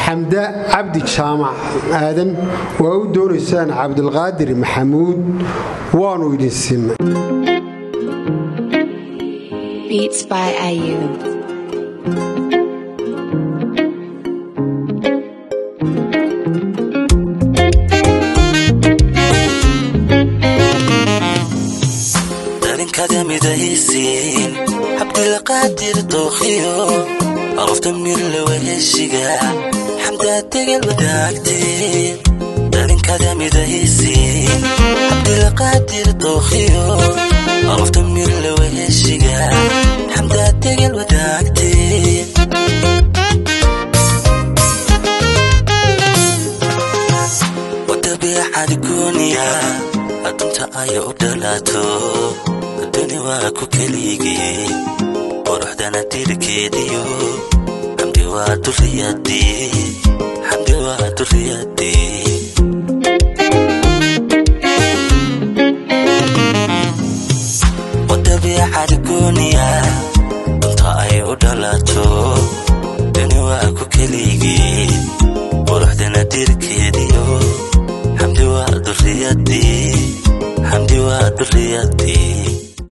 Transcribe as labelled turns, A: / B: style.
A: Xamda Cabdi Jaamac Aadan waa u doonaysaan Cabdilqaadir Maxamuud, waannu idin siinay.
B: Beats by Ayub.
C: Darinkada midaysiin Cabdilqaadir dookhiyo arufta mirlawaheshiga Xamdaa tegal wadaagteen. Darinkada midaysiin Cabdilqaadir dookhiyo arufta mirlawaheshiga Xamdaa tegal wadaagteen. Wadabeecad gooniya adunta ay u dhalaato duni waa ku keligii, quruxdana dirkeediyo Xamdi waa duriyadii, Xamdi waa duriyadii. Wadabeecad gooniya dunta ay u dhalato duni waa ku keligii, quruxdana dirkeediyo Xamdi waa duriyadii, Xamdi waa duriyadii.